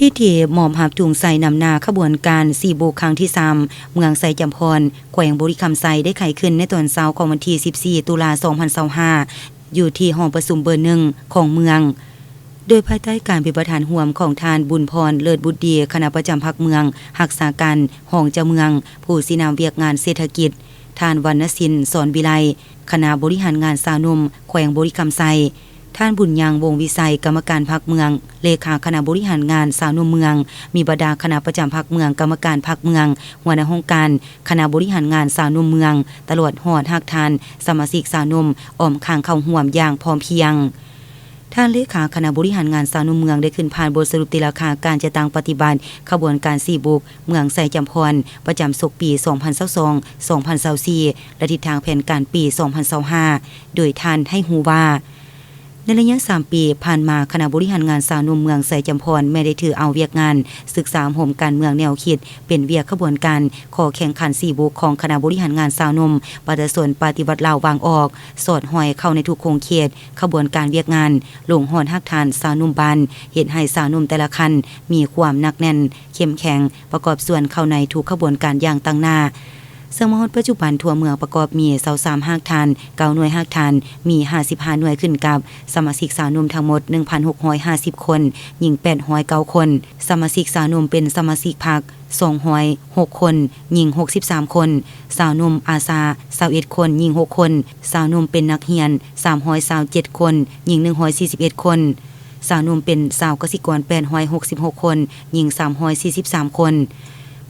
ພິທີມອບຮັບທຸງໄຊນຳໜ້າຂະບວນການສີ່ບຸກຄັ້ງທີສາມ ເມືອງໄຊຈຳພອນ ແຂວງບໍລິຄຳໄຊ ໄດ້ໄຂຂຶ້ນໃນຕອນເຊົ້າຂອງວັນທີສິບສີ່ ຕຸລາ ສອງພັນຊາວຫ້າ ຢູ່ທີ່ຫໍປະຊຸມເບີໜຶ່ງຂອງເມືອງ ໂດຍພາຍໃຕ້ການເປັນປະທານຮ່ວມຂອງທ່ານ ບຸນພອນ ເລີດບຸດດີ ຄະນະປະຈຳພັກເມືອງ, ຮັກສາການຮອງເຈົ້າເມືອງ, ຜູ້ຊີ້ນຳວຽກງານເສດຖະກິດ, ທ່ານ ວັນນະສິນ ສອນວິໄລ ຄະນະບໍລິຫານງານຊາວໜຸ່ມແຂວງບໍລິຄຳໄຊ, ທ່ານ ບຸນຍັງ ວົງວິໄຊ ກຳມະການພັກເມືອງ, ເລຂາຄະນະບໍລິຫານງານຊາວໜຸ່ມເມືອງ, ມີບັນດາຄະນະປະຈຳພັກເມືອງ, ກຳມະການພັກເມືອງ, ຫົວໜ້າຫ້ອງການ, ຄະນະບໍລິຫານງານຊາວໜຸ່ມເມືອງ, ຕະຫຼອດຮອດຮາກຖານສະມາຊິກຊາວໜຸ່ມ ອ້ອມຂ້າງເຂົ້າຮ່ວມຢ່າງພ້ອມພຽງ. ທ່ານເລຂາຄະນະບໍລິຫານງານຊາວໜຸ່ມເມືອງ ໄດ້ຂຶ້ນຜ່ານບົດສະຫຼຸບຕີລາຄາການຈັດຕັ້ງປະຕິບັດຂະບວນການສີ່ບຸກ ເມືອງໄຊຈຳພອນ ປະຈຳສົກປີ ສອງພັນຊາວສອງ ສອງພັນຊາວສີ່ ແລະ ທິດທາງແຜນການປີ ສອງພັນຊາວຫ້າ ໂດຍທ່ານໃຫ້ຮູ້ວ່າ ໃນໄລຍະສາມປີຜ່ານມາ, ຄະນະບໍລິຫານງານຊາວໜຸ່ມເມືອງໄຊຈຳພອນ ແມ່ນໄດ້ຖືເອົາວຽກງານສຶກສາອົບຮົມການເມືອງແນວຄິດ ເປັນວຽກຂະບວນການຂໍ້ແຂ່ງຂັນສີ່ບຸກຂອງຄະນະບໍລິຫານງານຊາວໜຸ່ມປະຊາຊົນປະຕິວັດລາວວາງອອກ, ສອດຫ້ອຍເຂົ້າໃນທຸກຂົງເຂດຂະບວນການວຽກງານ, ລົງຮອດຮາກຖານຊາວໜຸ່ມບ້ານ, ເຮັດໃຫ້ຊາວໜຸ່ມແຕ່ລະຂັ້ນມີຄວາມໜັກແໜ້ນ, ເຂັ້ມແຂງ, ປະກອບສ່ວນເຂົ້າໃນທຸກຂະບວນການຢ່າງຕັ້ງໜ້າ. ເຊິ່ງມາຮອດປັດຈຸບັນ, ທົ່ວເມືອງປະກອບມີຊາວສາມຮາກຖານ, ເກົ້າໜ່ວຍຮາກຖານ, ມີຫ້າສິບຫ້າໜ່ວຍ, ຂຶ້ນກັບສະມາຊິກຊາວໜຸ່ມທັງໝົດ ໜຶ່ງພັນຫົກຮ້ອຍຫ້າສິບຄົນ, ຍິງແປດຮ້ອຍເກົ້າຄົນ. ສະມາຊິກຊາວໜຸ່ມເປັນສະມາຊິກພັກ ສອງຮ້ອຍຫົກຄົນ, ຍິງຫົກສິບສາມຄົນ, ຊາວໜຸ່ມອາສາ ຊາວເອັດຄົນ, ຍິງຫົກຄົນ, ຊາວໜຸ່ມເປັນນັກຮຽນ ສາມຮ້ອຍຊາວເຈັດຄົນ, ຍິງໜຶ່ງຮ້ອຍສີ່ສິບເອັດຄົນ, ຊາວໜຸ່ມເປັນຊາວກະສິກອນ ແປດຮ້ອຍຫົກສິບຫົກຄົນ, ຍິງສາມຮ້ອຍສີ່ສິບສາມຄົນ.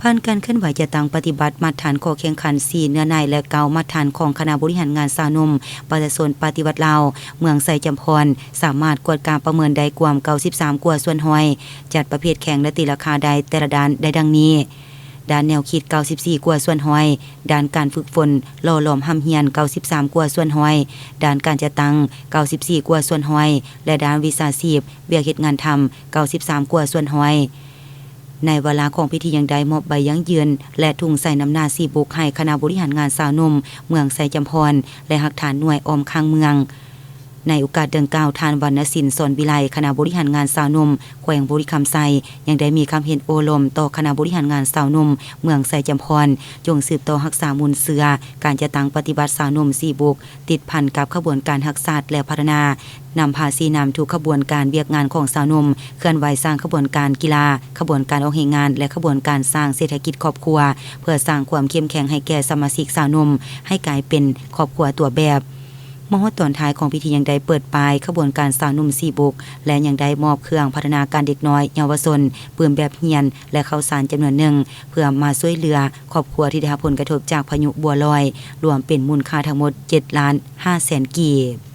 ຜ່ານການເຄື່ອນໄຫວຈັດຕັ້ງປະຕິບັດມາດຖານຂໍ້ແຂ່ງຂັນສີ່ເນື້ອໃນ ແລະ ເກົ້າມາດຖານຂອງຄະນະບໍລິຫານງານຊາວໜຸ່ມປະຊາຊົນປະຕິວັດລາວ ເມືອງໄຊຈຳພອນ ສາມາດກວດກາປະເມີນໄດ້ກວມເກົ້າສິບສາມກວ່າສ່ວນຮ້ອຍ, ຈັດປະເພດແຂ່ງ ແລະ ຕີລາຄາໄດ້ແຕ່ລະດ້ານໄດ້ດັ່ງນີ້: ດ້ານແນວຄິດ ເກົ້າສິບສີ່ກວ່າສ່ວນຮ້ອຍ, ດ້ານການຝຶກຝົນຫຼໍ່ຫຼອມຮ່ຳຮຽນ ເກົ້າສິບສາມກວ່າສ່ວນຮ້ອຍ, ດ້ານການຈັດຕັ້ງ ເກົ້າສິບສີ່ກວ່າສ່ວນຮ້ອຍ ແລະ ດ້ານວິຊາຊີບ, ວຽກເຮັດງານທຳ ເກົ້າສິບສາມກວ່າສ່ວນຮ້ອຍ. ໃນວາລະຂອງພິທີ ຍັງໄດ້ມອບໃບຢັ້ງຢືນ ແລະ ທຸງໄຊນຳໜ້າສີ່ບຸກໃຫ້ຄະນະບໍລິຫານງານຊາວໜຸ່ມເມືອງໄຊຈຳພອນ ແລະ ຮາກຖານໜ່ວຍອ້ອມຂ້າງເມືອງ. ໃນໂອກາດດັ່ງກ່າວ, ທ່ານ ວັນນະສິນ ສອນວິໄລ ຄະນະບໍລິຫານງານຊາວໜຸ່ມແຂວງບໍລິຄຳໄຊ ຍັງໄດ້ມີຄຳເຫັນໂອ້ລົມຕໍ່ຄະນະບໍລິຫານງານຊາວໜຸ່ມເມືອງໄຊຈຳພອນ ຈົ່ງສືບຕໍ່ຮັກສາມູນເຊື້ອການຈັດຕັ້ງປະຕິບັດຊາວໜຸ່ມສີ່ບຸກ ຕິດພັນກັບຂະບວນການຮັກຊາດ ແລະ ພັດທະນາ, ນຳພາຊີ້ນຳທຸກຂະບວນການວຽກງານຂອງຊາວໜຸ່ມ, ເຄື່ອນໄຫວສ້າງຂະບວນການກິລາ, ຂະບວນການອອກແຮງງານ ແລະ ຂະບວນການສ້າງເສດຖະກິດຄອບຄົວ ເພື່ອສ້າງຄວາມເຂັ້ມແຂງໃຫ້ແກ່ສະມາຊິກຊາວໜຸ່ມ ໃຫ້ກາຍເປັນຄອບຄົວຕົວແບບ. ມາຮອດຕອນທ້າຍຂອງພິທີ ຍັງໄດ້ເປີດປ້າຍຂະບວນການຊາວໜຸ່ມສີ່ບຸກ ແລະ ຍັງໄດ້ມອບເຄື່ອງພັດທະນາການເດັກນ້ອຍເຍົາວະຊົນ, ປຶ້ມແບບຮຽນ ແລະ ເຂົ້າສານຈຳນວນໜຶ່ງ ເພື່ອມາຊ່ວຍເຫຼືອຄອບຄົວທີ່ໄດ້ຮັບຜົນກະທົບຈາກພາຍຸບົວລອຍ ລວມເປັນມູນຄ່າທັງໝົດເຈັດລ້ານຫ້າແສນກີບ.